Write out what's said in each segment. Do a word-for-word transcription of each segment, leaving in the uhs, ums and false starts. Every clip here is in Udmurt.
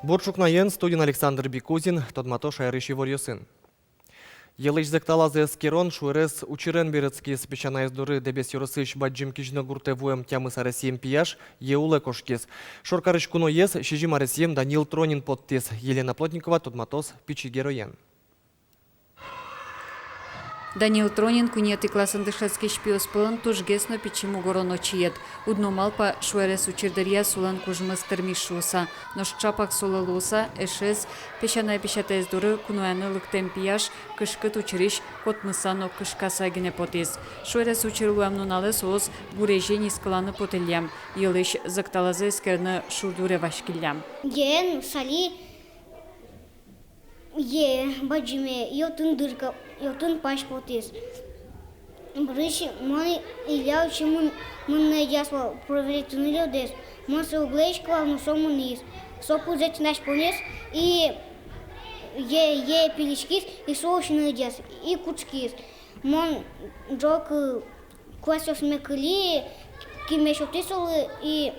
Бур ӵукнаен, студиын Александр Бикузин, тодмато шаерысь иворъёсын. Йӧлысь зӧкталазэ эскерон шуэрес учырен берытскиз. Песянайёс доры Дэбес ёросысь Бадӟым Кизьно гуртэ вуэм тямыс аресъем пияш йӧ улэ кошкиз. Шоркарысь куноез сизьым аресъем Данил Тронин поттӥз. Елена Плотникова тодматоз пичи героен. Данил Тронин куинетӥ классын дышетскись пиос пӧлын тужгес но пичи мугоро но чиед. Уд но малпа, шуэрес учыр дыръя солэн кужмыз тырмиз шуыса. Нош ӵапак солы луыса, эшез, песянай-песятаез доры кунояны лыктэм пияш кышкыт учырысь котмыса но кышкаса гинэ потӥз. Шуэрес учыр луэм нуналэ соос гурезе нискыланы потыллям, йӧлысь зӧкталазэ эскерыны шур дуре васькиллям. Йӧэн сали йӧ бадӟыме, и отын дырка, и отын пась потӥз. Бырысь мон Илья отчы мын-, мынны ӧдъяз вал, проверить карыны лёдэз. Мон сое уг лэзиськы вал, но со мынӥз. Со пузэ тӥни ась понӥз, и йӧ, йӧ пилиськиз, и со усьыны ӧдъяз, и кутскиз. Мон ӝог, э, куасъёсме кыли, киме сётӥ солы, и,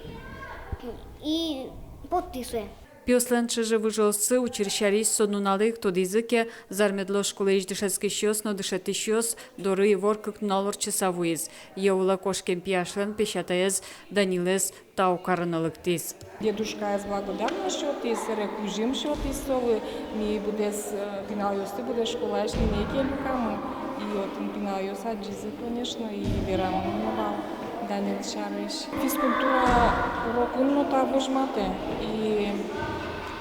и поттӥ сое. Пиослэн чыжы-выжыоссы учыр сярысь со нуналэ ик тодӥзы ке, Зар-Медло школаысь дышетскисьёс но дышетӥсьёс доры ивор кык нунал ортчыса вуиз. Йӧ улэ кошкем пияшлэн песятаез Данилэз тау карыны лыктӥз. Дедушкаез благодарность сётӥз, эре кузьым сётӥз солы, ми быдэс, э, пиналъёсты быдэс школаысь линейкае люкамы. И отын пиналъёс адӟизы, конечно, и верамын но вал Данил сярысь. Физкультура урокын но та возьматэ, и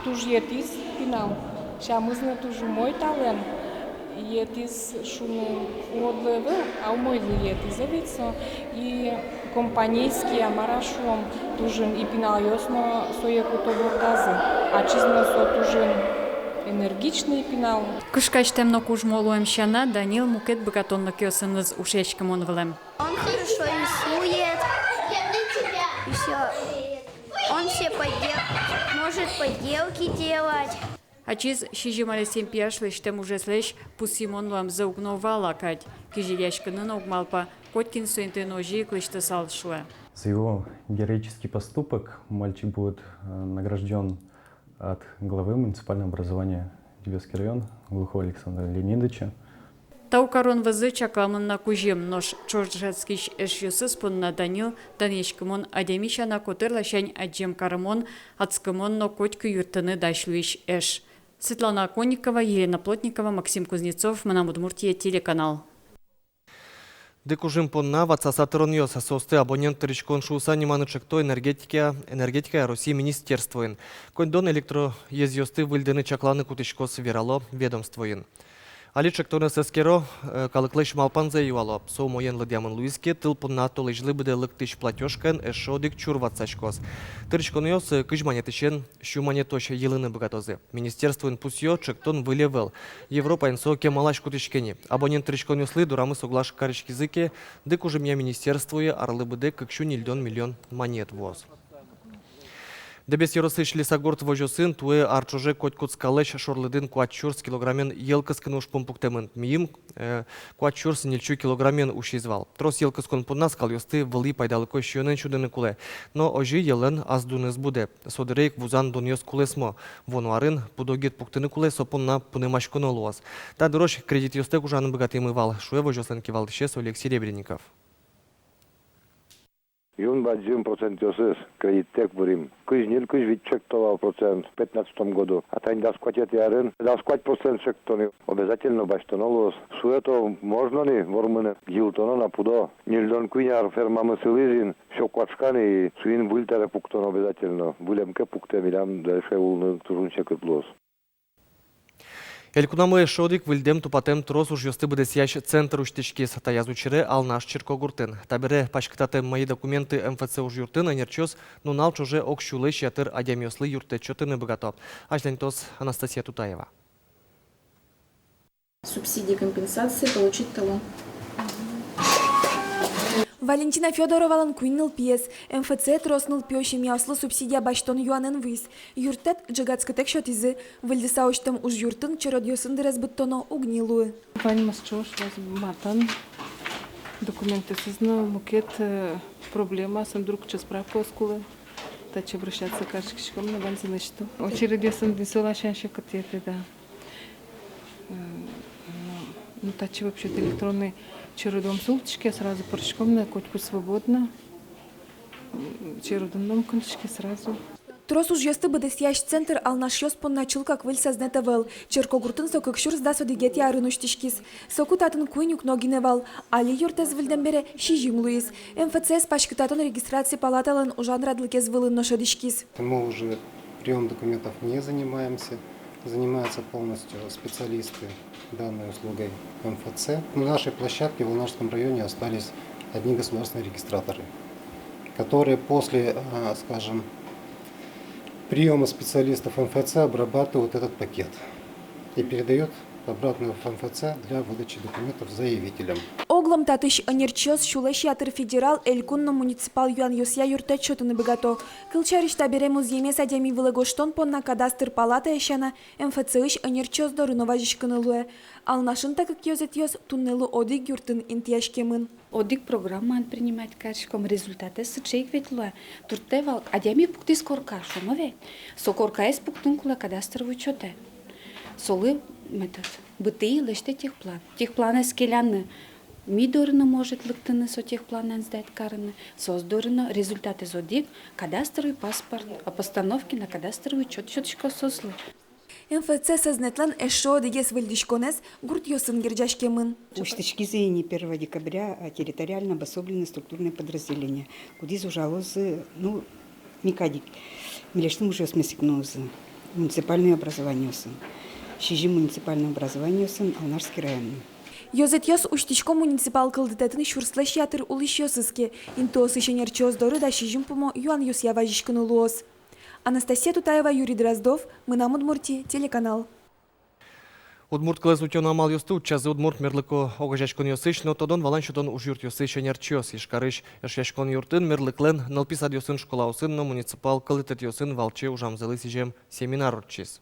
туж йӧтӥз пинал. Сямыз но туж умой талэн. Йӧтӥз шуыны уродлы ӧвӧл, а умойлы йӧтӥз, ӧвӧл-а со. И компанейский, а мар-а шуом, туж ик, и пиналъёс но сое куто бордазы. Ачиз но со туж ик энергичный пинал. Кышкасьтэм но кужмо луэм сяна, Данил мукет быгатонлыкъёсыныз ушъяськымон вылэм. Он хорошо рисует, и всё. Он все подел-, может поделки делать. Ачиз сизьым аресъем пияш лэсьтэм ужезлэсь пусйымон луэмзэ уг но вала кадь. Кизилияськыны но уг малпа, котькин со интыын озьы ик лэсьтысал, шуэ. За его героический поступок мальчик будет, э, награждён от главы муниципального образования Дэбесский район Глухова Александра Леонидовича. Тау карон вӧзы чакламын на кузьым, нош ӵош дышетскись эшъёсыз понна Данил данъяськымон адями сяна котыр ласянь адӟем карымон, адскымон но котьку юрттыны дась луись эш. Светлана Оконникова, Елена Плотникова, Максим Кузнецов, «Мынам Удмуртие» телеканал. Дыкужым понна ватсаса тыронъёс, соосты абонент тыриськон шуыса ниманы ӵекто энергетика, энергетикая Россия министерствоын. Коньдон электроезъёсты выльдыны-чакланы кутӥськоз, верало ведомствоын. Али ӵектонэз эскеро, э, калыклэсь малпанзэ юало. Со умоен лыдъямын луиз ке, тыл понна толэзьлы быдэ лыктӥсь платёжкаен эшшо одӥг чур ватсаськоз. Тыриськонъёс, э, кызь манетысен сю манетозь йылыны быгатозы. Министерствоын пусъё, ӵектон выль ӧвӧл. Европаын со кемалась кутӥське ни. Абонент тыриськонъёслы дорамы соглаш кариськизы ке, дыкужымъя министерствое арлы быдэ кык сю ньыльдон миллион манет вуоз. Дэбес ёросысь Лесогорск возёсын туэ ар ӵоже котькуд скаллэсь шорлыдын куать сюрс килограммен йӧл кыскыны ужпум пуктэмын. Миым, э, куать сюрс ньыль сю килограммен усиз вал. Трос йӧл кыскон понна скалъёсты вылӥ пайдалыко сиёнэн сюдыны кулэ. Но озьы йӧллэн ас дуныз будэ. Со дыре ик вузан дунъёс кулэсмо. Вуоно арын пудо гид пуктыны кулэ, со понна пунэмаськоно луоз. Та дырозь кредитъёстэк ужаны быгатӥмы вал, шуэ возёслэн кивалтӥсез Олег Серебренников. Юн бадӟым процентъёсыз, кредиттэк бырим. Кызь ньыль, кызь вить ӵекто вал процент в пятнадцатом году. А тани дас куатетӥ арын дас куать процент ӵектоно. Обязательно басьтоно луоз. Сое-то можно ни вормыны, йылтоно на пудо. Ньыльдон куинь ар фермамы сылӥз ини, всё куашканы, и соин выль табере пуктоно обязательно. Выльем ке пуктэ, милям дальше улыны туж ик секыт луоз. Элькунамы эшшо одӥг выльдэм-тупатэм трос ужъёсты быдэсъясь центр усьтӥськиз. Таяз учыре Алнаш черкогуртын. Табере паськытатэм «Мои документы» МФЦ ужъюртын ӧнерчиос нунал ӵоже ог сюлэсь ятыр адямиослы юрттэт сётыны быгато. Азьланьтоз Анастасия Тутаева. Субсидии, компенсации получить талон. Валентина Фёдоровалэн куинь нылпиез. МФЦ трос нылпиё семьяослы субсидия басьтон юанэн вуиз. Юрттэт ӝегатскытэк сётӥзы. Выльдыса усьтэм ужъюртын черодъёсын дырез быдтоно уг ни луы. Ваньмыз ӵош, вазь матын, документъёсыз но, мукет, э, проблемаосын, вдруг кыӵе справкаос кулэ. Татчы обращаться кариськиськом но ваньзэ лэсьто. Очередьёсын дӥсьсо ласянь секыт йӧтэ, да. Э, ну, ну, татчы вообще-то электронный чередын султӥське, сразу пыриськом но, котьку свободно. М, чередын но кылиське сразу. Трос ужъёсты быдэсъясь центр алнашъёс понна чылкак выль сӧзнэт ӧвӧл. Черкогуртын со кык сюрс дас одӥгетӥ арын усьтӥськиз. Соку татын куинь укно гинэ вал. Али юртэз выльдэм бере сизьым луиз. МФЦ-эз паськытатон регистраци палаталэн ужан радлыкез вылын но шӧдӥськиз. Мы уже приём документов не занимаемся. Занимаются полностью специалисты данной услугой МФЦ. На нашей площадке в Алнашском районе остались одни государственные регистраторы, которые после, а, скажем, приёма специалистов МФЦ обрабатывают этот пакет и передают обратно в МФЦ для выдачи документов заявителям. Оглом татысь ӧнерчиос сюлэсь ятыр федерал, элькун но муниципал юанъёсъя юрттэт сётыны быгато. Кылсярысь, табере музъемез адями вылэ гожтон понна кадастр палатае сяна, МФЦ-ысь ӧнерчиос доры но вазиськыны луэ. Алнашын та кык ёзэтъёс туннэлы одӥг юртын интыяськемын. Одӥг программаен принимать кариськом, результатэз сыӵе ик ведь луэ. Турттэ вал, адями пуктӥз корка, шуом ведь. Со коркаез пуктыны кулэ кадастровый учётэ. Солы, этот, бытӥ лэсьтэ техплан. Техпланэз келяны ми доры но может лыктыны, со техпланэн сдать карыны, соос доры но. Результатэз одӥг, кадастровый паспорт, о постановке на кадастровый учёт сётӥсько соослы. МФЦ сӧзнэтлэн эшшо одӥгез выльдӥськонэз гуртъёсын герӟаськемын. Усьтӥськизы ини первого декабря, а, территориально обособленные структурные подразделения, кудӥз ужалозы, ну, ми кадь ик, милесьтым ужъёсмес ик нуозы, муниципальной образованиосын, сизьым муниципальной образованиосын Алнашский районын. Ёзэтъёс усьтӥсько муниципал кылдытэтын сюрслэсь ятыр улӥсьёсыз ке. Интыосысь ӧнерчиос доры дас сизьым пумо юанъёсъя вазиськыны луоз. Анастасия Тутаева, Юрий Дроздов, «Мынам Удмуртие» телеканал. Удмурт кылэз утён амалъёсты утчазы удмурт мерлыко огазеяськонъёсысь но тодон-валан сётон ужъюртъёсысь ӧнерчиос. Ижкарысь Эшъяськон юртын мерлыклэн нылпи садъёсын, школаосын но муниципал кылдытэтъёсын валче ужамзылы сӥзем семинар ортчиз.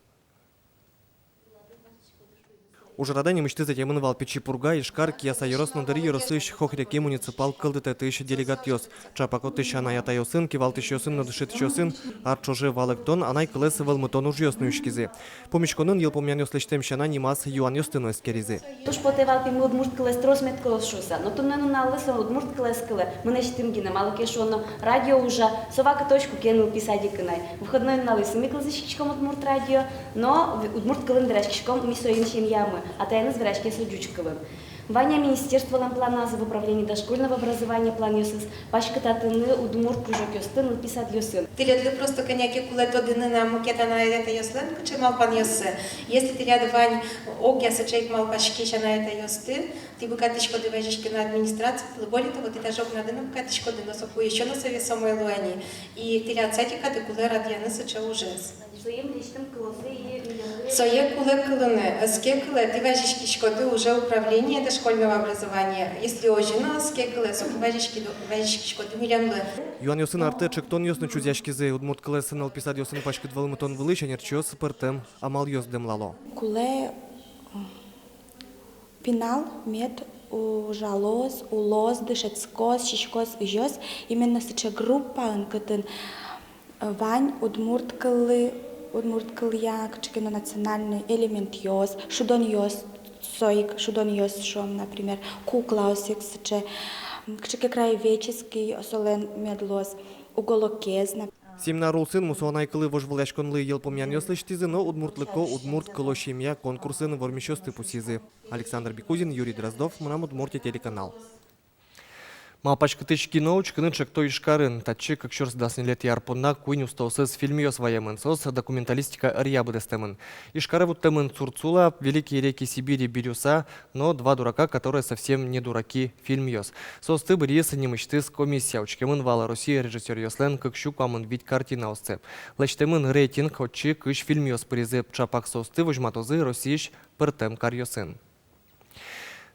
Ужрадэ нимысьтыз ӧтемын вал Пичи Пурга, Ижкар, Кияса ёрос но Дэри ёросысь Хохряки муниципал кылдытэтысь делегатъёс. Чапак отысь анай-атайёсын, кивалтӥсьёсын но дышетӥсьёсын ар ӵоже валэктон, анай кылэз вӧлмытон ужъёс нуиськизы. Пумиськонын йылпумъянъёс лэсьтэм сяна нимаз юанъёсты но эскеризы. Туж потэ вал, пе, ми удмурт кылэз трос мед кылоз шуыса. Но туннэ нуналлы со удмурт кылэз кылэ мынэсьтым гинэ, малы ке шуоно радио ужа со вакытозь, куке нылпи садикын ай. Выходной нуналъёсы ми кылзӥськиськом удмурт радио, но в-, удмурт кылын вераськиськом ми соин семьямы, атаеныз вераське со ӟуч кылын. Вань-а министерстволэн планазы в управлении дошкольного образования планъёсыз паськытатыны удмурт кружокъёсты нылпи садъёсын? Тӥледлы просто кӧня ке кулэ тодыны на мукет анай-атайёслэн кыӵе малпанъёссы. Если тӥляд вань огъя сыӵе ик малпаськись анай-атайёсты, тӥ быгатӥськоды вазиськыны администрациялы, более того, тӥ даже огнады но быгатӥськоды, но соку ещё но со весомой луэ ни. И тӥляд садикады кулэ радъяны сыӵе ужез. Сое кулэ кылыны, ӧз ке кылэ, тӥ вазиськиськоды уже управление дошкольного образования. Если озьы но ӧз ке кылэ, соку вазиськи-, вазиськиськоды милемлы. Юанъёсын артэ ӵектонъёс но чузъяськизы. Удмурт кылэз нылпи садъёсын паськыт вӧлмытон вылысь ӧнерчиос пӧртэм амалъёс дэмлало. Кулэ, м, пинал, мед ужалоз, улоз, дышетскоз, сиськоз, ызёз именно сыӵе группаын, кытын вань удмурт кыллы, удмурт кылъя кыӵе ке но национальной элементъёс, шудонъёс, со ик шудонъёс, шуом, например, куклаос ик сыӵе, кыӵе ке краеведческий солэн мед луоз уголокез, нап-. Семинар улсын мусо анай кылы вожвылъяськонлы йылпумъянъёс лэсьтӥзы но «Удмуртлыко удмурт кыло семья» конкурсын вормисьёсты пусйизы. Александр Бекузин, Юрий Дроздов, «Мынам Удмуртие» телеканал. Малпаськытӥсь кино учкыны ӵекто Ижкарын. Татчы кык сюрс дас ньылетӥ ар понна куинь устоосыз фильмъёс ваемын, соос документалистика ӧръя быдэстэмын. Ижкаре вуттэмын «Цурцула», «Великие реки Сибири», «Бирюса» но «Два дурака, которые совсем не дураки» фильмъёс. Соосты быръиз нимысьтыз комиссия. Учкемын вал Россия режиссёръёслэн кык сю куамын вить картинаоссы. Лэсьтэмын рейтинг, отчы кызь фильмъёс пыризы. Ӵапак соосты возьматозы Россиысь пӧртэм каръёсын.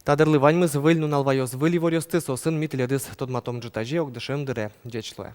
Та дырлы ваньмыз. Выль нунал ваёз выль иворъёсты, соосын ми тӥледыз тодматом ӝытазе ог дышем дыре. Ӟеч луэ.